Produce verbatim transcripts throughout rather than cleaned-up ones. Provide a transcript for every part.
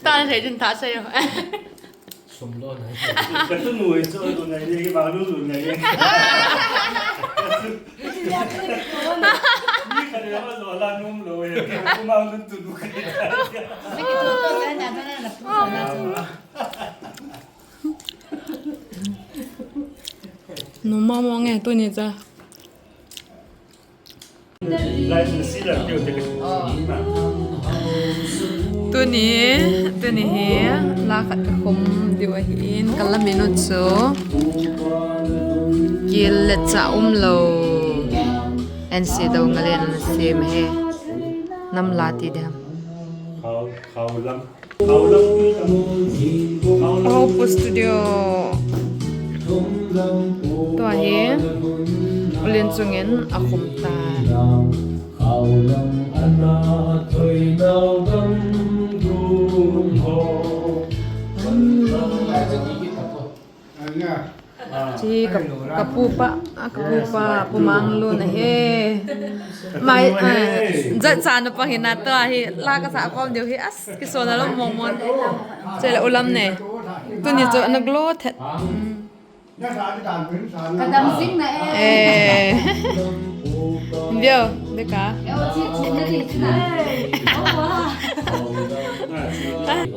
Ka thei din tha sei. Sum lo nai. Ka tu nu chu lo nai ni, ba lu lu nai. Ni ka le ma lo la num lo ye. Ku ma lu tu nu ka. Numa mo nge tuni cha. Tuni, tuni hi la khat ka khum diu ahin, ka la minute chu kil le cha um lo. N C do nga le na sem he. Nam la ti dem. Khau, khau lam. Aho pu studio. Tua hi, Ulen chungin a khum ta. Chi ka, ka pu pa, a ka pu pa, pu mang lu na he. Mai, eh, jat cha na pang hi na to hi, la ka sa kom diu hi, as, ki so na lo mong mong. Che le ulam ne. Tuni chu na glo thet. Ka dam jing na e. Eh. Vio, de ka. E o chi chi na di chi na. O wa.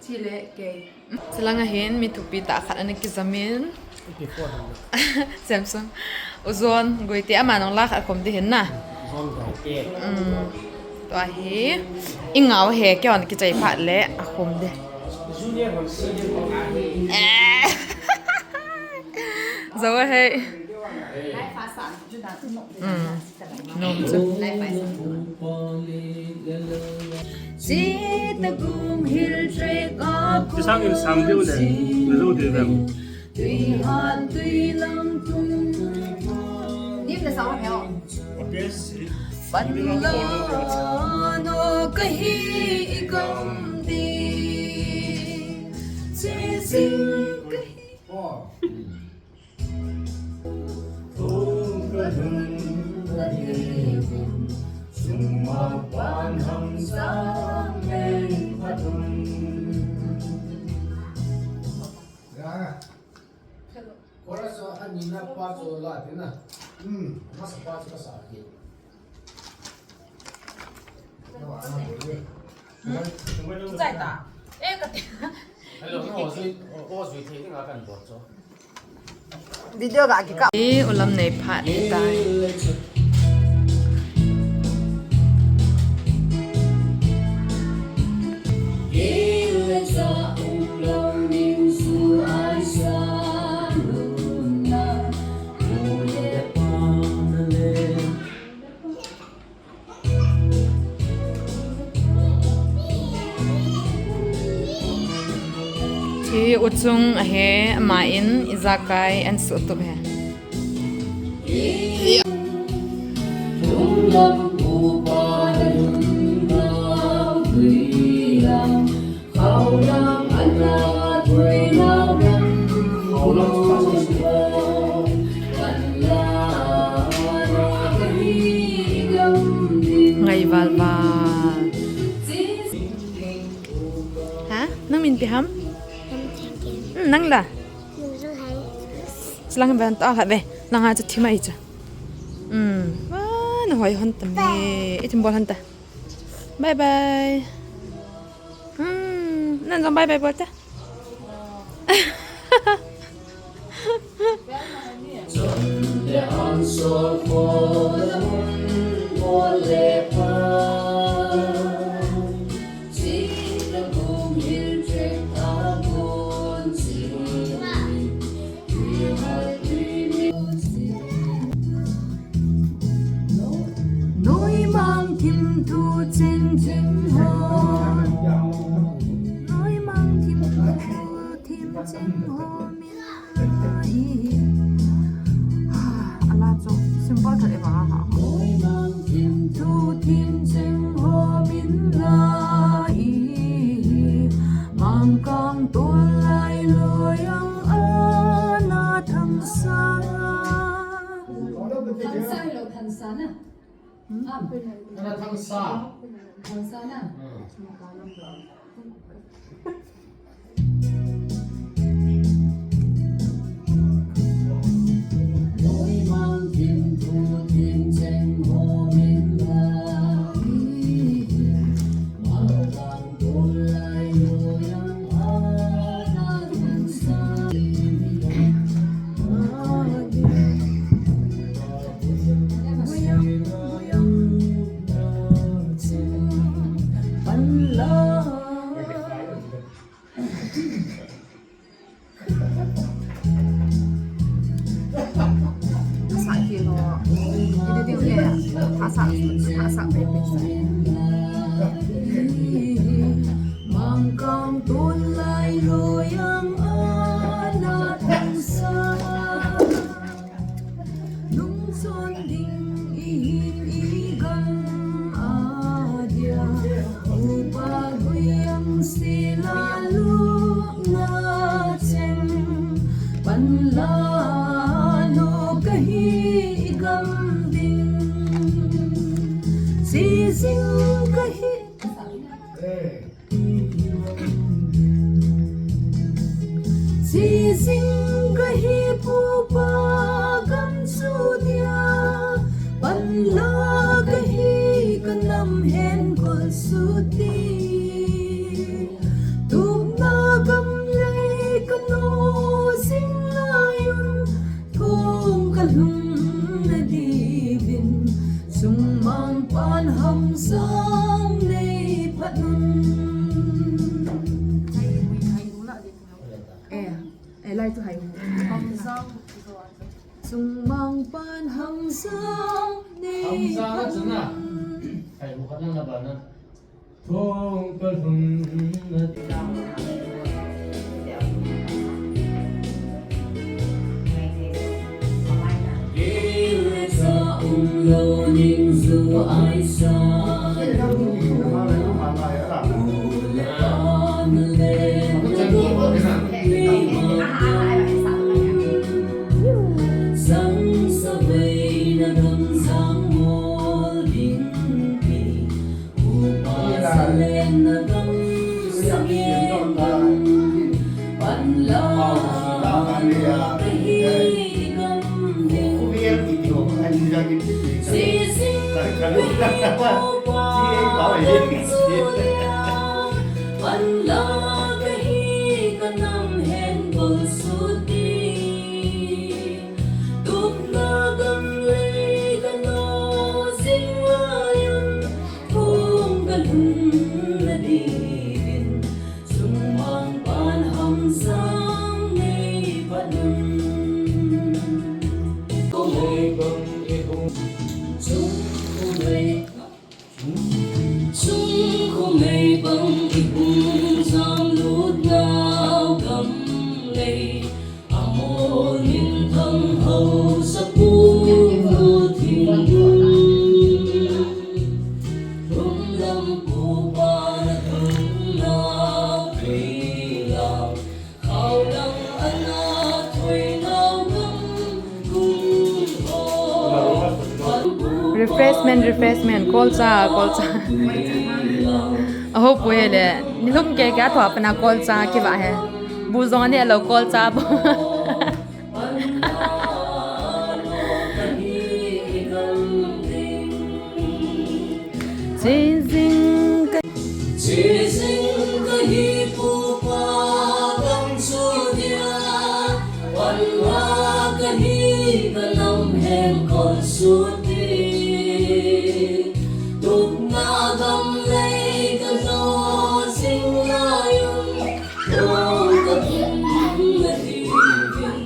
Chi le kei. Chilanga hin mi thupi tah khat ana kijamin. Samsung. U John Guite ama nung la khat khum di hin na. John Guite. Um. Tua hi. I ngau he kei on kichai phat le a khum di. Eh. Zo he. Um. Nom chu. Chi ta kum hil trek a kum. Chi sang in sang diu le, na zo diu le. Tui han tui lang tum. Nim na sang heo. Okay, si. Pan la no ka hi i kam di. Chi sing ka hi. Hello. Chorus a nina pa chu la tina. Hmm. Masa pa chu ka sa ki. Hello, no, Zui, o, Zui thei dinga kan bol chu. Video ga ki ka. E, ulam nei phat tai. Hi u chung ahi, ama in ijakai an sutup he. Ngai val val. Ha? Nang min ipi ham? Hmm, nang la? Chilang ban ta khat ve. Nang a chu thim ai chu. Hmm. Wa, na hoi hon tam e. Ithim bol hon ta. Bye bye. Hmm, nan jong bye bye bol ta. Noimang thim thu cheng cheng ho. Noimang thim thu cheng cheng ho min la i. Ala chu simple tah e ba ha. Noimang thim thu cheng cheng ho min la i. Mangkang tol lai loi ang ana thangsa. Thangsa lo thangsa na. Ana thangsa. Thangsa na. Hmm. Sa ki lo. Ini dia ni. Thasa, thasa pe pe sa. Mangkang tun lai lo yang ana thangsa. Lungson ding ihin igam adia, upa guiang sila lukna cheng, panla lo kahi igam ding, sising kahi. Sising kahi pupa gam sudia, panla kahi kanam hen kol suti. Tupna gam lei kano sing layun, Thong kalhun nadiuvin, sungmang pan hamsang nei phatun. Eh, eh, lai tu hai. Sungmang pan hamsang nei phatun. Thong kalhun nadiuvin. Gil le cha umlou ningju aisa. Sang savai na gam jang mol ding pi. Tupna gam lei kano sing layun, thong kalhun nadiuvin, sungmang pan hamsang nei phatun. Kumei bang ihung, sung kumei. Sung kumei bang ihung jang lut nau gam lei. Amol minthang hausa pu thing. Lunglam pu pa na thang nau thei lau. Refreshment, refreshment, kolcha, kolcha. Aho poi le, nilhum keke a thua pana kolcha kiva he. Bu jong aneh lou kolcha bu. Chasing ka, chasing kahi pupa gam sudia, panla kahi kanam hen kol suti. Tupna gam lei kano sing layun, thong kalhun nadiuvin.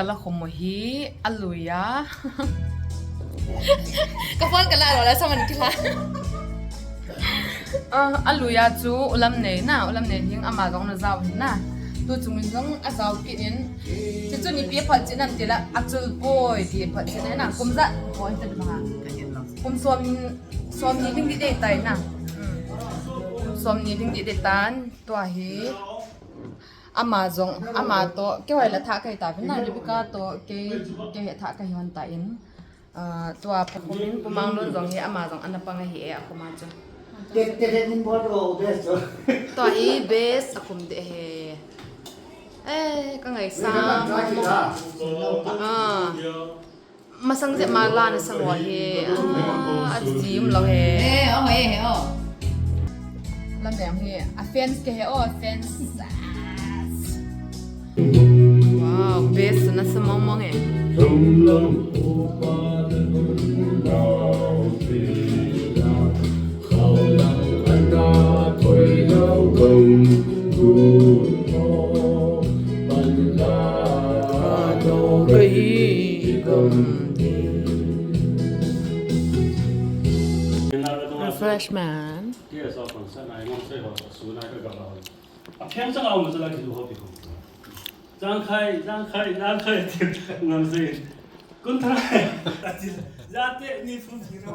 La khomo hi aluia. Ka phone ka la lo la saman kila. Ah, aluia chu ulam nei na, ulam nei hing ama jong na jao hin na. Tu chung in jong a jao kit in. Chu chu ni pi phat chin an ti la, a chul poi ti phat chin na, kum ja poi ta ba. Kum som, som ni ding di dei tai na. Hmm. Som ni ding di dei tan, tua hi. Ama jong, ama to, kei hoi la tha kai ta, na Rebecca to, kei, kei he tha kai hon ta in. Ah, tua pha kumin, pumang lun jong hi, ama jong ana pang hi e, a kuma chu. Te, te, te, nin bol ro, best. Tua hi best, a kum de he. Eh, ka ngai sa. Ah. Masang jep ma la na sang wa hi. Ah, a ji um lo he. Eh, oh, eh, oh. Lam dang hi. A fans ke he, oh, fans. Wow, best na sa mong mong eh. Refreshment. Jangkhai, jangkhai, jangkhai, ngam sei. Kun tharai. Jate ni phum thira.